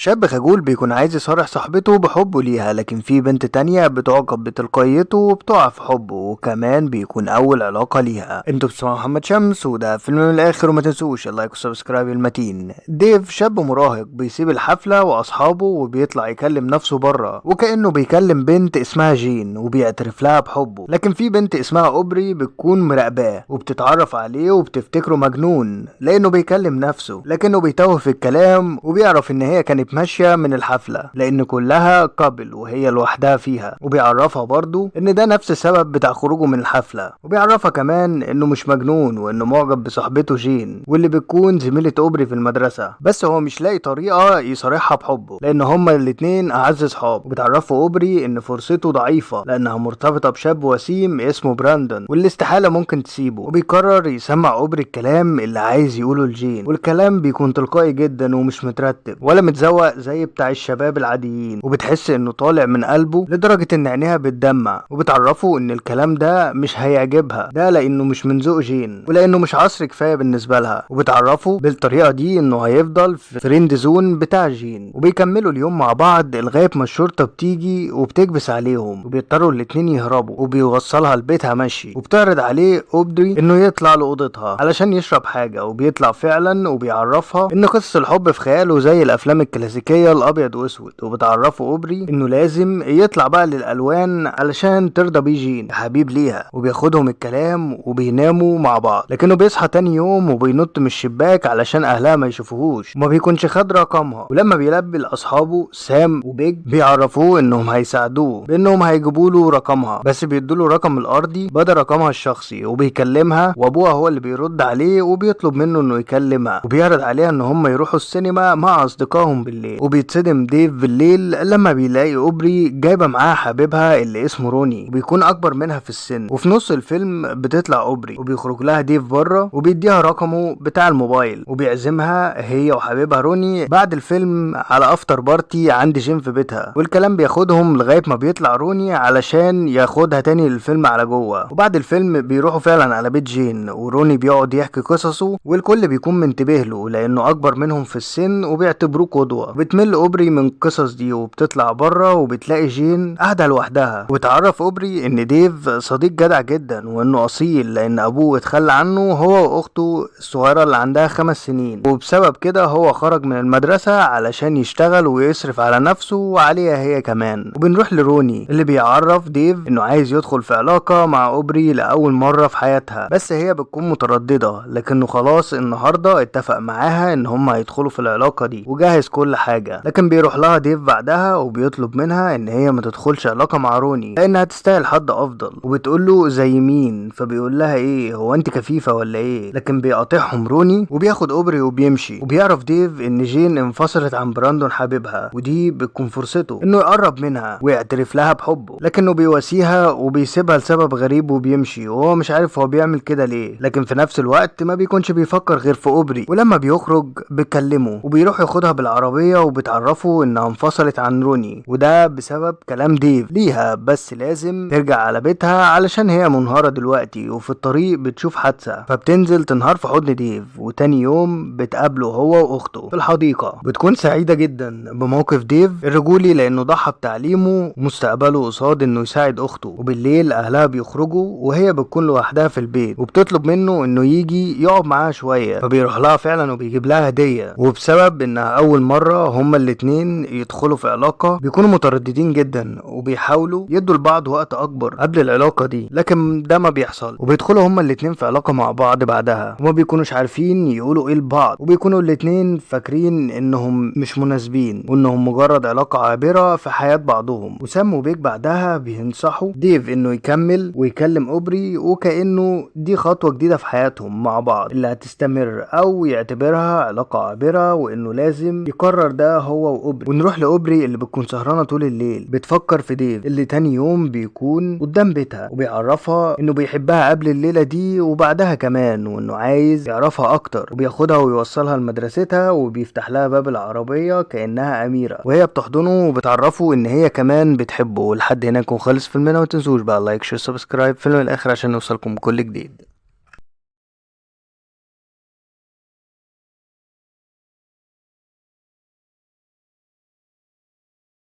شاب خجول بيكون عايز يصارح صاحبته بحبه ليها، لكن في بنت تانية بتعجب بتلقائيته وبتقع في حبه، وكمان بيكون اول علاقة ليها. انتوا بتسمعوا محمد شمس وده فيلم من الاخر، وما تنسوش ال like وال subscribe المتين. ديف شاب مراهق بيسيب الحفلة واصحابه وبيطلع يكلم نفسه بره وكأنه بيكلم بنت اسمها جين وبيعترف لها بحبه، لكن في بنت اسمها اوبري بتكون مراقباه وبتتعرف عليه وبتفتكره مجنون لانه بيكلم نفسه، لكنه بيتوه في الكلام وبيعرف ان هي كانت ماشية من الحفلة لان كلها قبل وهي لوحدها فيها، وبيعرفها برضو ان ده نفس السبب بتاع خروجه من الحفلة، وبيعرفها كمان انه مش مجنون وانه معجب بصاحبته جين واللي بتكون زميلة اوبري في المدرسة، بس هو مش لاقي طريقة يصارحها بحبه لان هما الاتنين اعز صحاب. وبتعرفه اوبري ان فرصته ضعيفة لانها مرتبطة بشاب وسيم اسمه براندون واللي استحالة ممكن تسيبه، وبيقرر يسمع اوبري الكلام اللي عايز يقوله لجين، والكلام بيكون تلقائي جدا ومش مترتب ولا متزوق زي بتاع الشباب العاديين، وبتحس انه طالع من قلبه لدرجة ان عينيها بتدمع، وبتعرفه ان الكلام ده مش هيعجبها ده لانه مش من ذوق جين ولانه مش عصر كفاية بالنسبة لها، وبتعرفه بالطريقة دي انه هيفضل في friend zone بتاع جين. وبيكملوا اليوم مع بعض لغاية ما الشرطة بتيجي وبتكبس عليهم وبيضطروا الاتنين يهربوا، وبيوصلها لبيتها ماشي، وبتعرض عليه اوبري انه يطلع لاوضتها علشان يشرب حاجة، وبيطلع فعلا وبيعرفها ان قصة الحب في خياله زي الافلام الكلاسيكية الابيض واسود، وبتعرفه اوبري انه لازم يطلع بقى للالوان علشان ترضى بيه جين حبيب ليها، وبياخدهم الكلام وبيناموا مع بعض، لكنه بيصحى تاني يوم وبينط من الشباك علشان اهلها ما يشوفوهوش وما بيكونش خد رقمها. ولما بيلبي لاصحابه سام وبيج بيعرفوه انهم هيساعدوه بانهم هيجيبوا له رقمها، بس بيدوا له رقم الارضي بدل رقمها الشخصي، وبيكلمها وابوها هو اللي بيرد عليه وبيطلب منه انه يكلمها، وبيعرض عليها ان هم يروحوا السينما مع اصدقائهم بالليل. وبيتصدم ديف بالليل لما بيلاقي اوبري جايبه معاها حبيبها اللي اسمه روني وبيكون اكبر منها في السن. وفي نص الفيلم بتطلع اوبري وبيخرج لها ديف بره وبيديها رقمه بتاع الموبايل، وبيعزمها هي وحبيبها روني بعد الفيلم على after party عند جين في بيتها، والكلام بياخدهم لغاية ما بيطلع روني علشان ياخدها تاني للفيلم على جوه. وبعد الفيلم بيروحوا فعلا على بيت جين، وروني بيقعد يحكي قصصه والكل بيكون منتبه له لانه اكبر منهم في السن وبيعتبروه قدوة. بتمل اوبري من القصص دي وبتطلع بره وبتلاقي جين قاعدة لوحدها، وتعرف اوبري ان ديف صديق جدع جدا وانه اصيل لان ابوه اتخلى عنه هو واخته الصغيرة اللي عندها 5 سنين، وبسبب كده هو خرج من المدرسة علشان يشتغل ويصرف على نفسه وعليها هي كمان. وبنروح لروني اللي بيعرف ديف انه عايز يدخل في علاقة مع اوبري لاول مرة في حياتها، بس هي بتكون مترددة، لكنه خلاص النهارده اتفق معاها ان هم هيدخلوا في العلاقة دي وجهز كل حاجة. لكن بيروح لها ديف بعدها وبيطلب منها ان هي ما تدخلش علاقة مع روني لانها تستاهل حد افضل، وبتقول له زي مين، فبيقول لها ايه هو انت كفيفه ولا ايه، لكن بيقاطعهم روني وبياخد اوبري وبيمشي. وبيعرف ديف ان جين انفصلت عن براندون حبيبها، ودي بتكون فرصته انه يقرب منها ويعترف لها بحبه، لكنه بيواسيها وبيسيبها لسبب غريب وبيمشي وهو مش عارف هو بيعمل كده ليه، لكن في نفس الوقت ما بيكونش بيفكر غير في اوبري. ولما بيخرج بيكلمه وبيروح ياخدها بالعربية وبتعرفه انها انفصلت عن روني، وده بسبب كلام ديف ليها، بس لازم ترجع على بيتها علشان هي منهارة دلوقتي. وفي الطريق بتشوف حادثة فبتنزل تنهار في حضن ديف، وتاني يوم بتقابله هو واخته في الحديقة. بتكون سعيدة جدا بموقف ديف الرجولي لانه ضحى بتعليمه ومستقبله قصاد انه يساعد اخته. وبالليل اهلها بيخرجوا وهي بتكون لوحدها في البيت، وبتطلب منه انه يجي يقعد معاها شوية، فبيروح لها فعلا وبيجيب لها هدية. وبسبب انها اول مرة هما الاتنين يدخلوا في علاقة بيكونوا مترددين جدا وبيحاولوا يدوا لبعض وقت اكبر قبل العلاقة دي، لكن ده ما بيحصل، وبيدخلوا هما الاتنين في علاقة مع بعض بعدها، وما بيكونوش عارفين يقولوا ايه لبعض، وبيكونوا الاتنين فاكرين انهم مش مناسبين وانهم مجرد علاقة عابرة في حياة بعضهم. وسام وبيك بعدها بينصحوا ديف انه يكمل ويكلم اوبري وكأنه دي خطوة جديدة في حياتهم مع بعض اللي هتستمر، او يعتبرها علاقة عابرة وانه لازم يقرر ده هو واوبري. ونروح لاوبري اللي بتكون سهرانة طول الليل بتفكر في ديف اللي تاني يوم بيكون قدام بيتها، وبيعرفها انه بيحبها قبل الليلة دي وبعدها كمان، وانه عايز يعرفها اكتر، وبياخدها ويوصلها لمدرستها وبيفتح لها باب العربية كأنها اميرة، وهي بتحضنه وبتعرفه ان هي كمان بتحبه. لحد هنا نكون خلص فيلمنا، ومتنسوش بقى like share subscribe فيلم الاخر عشان نوصلكم بكل جديد.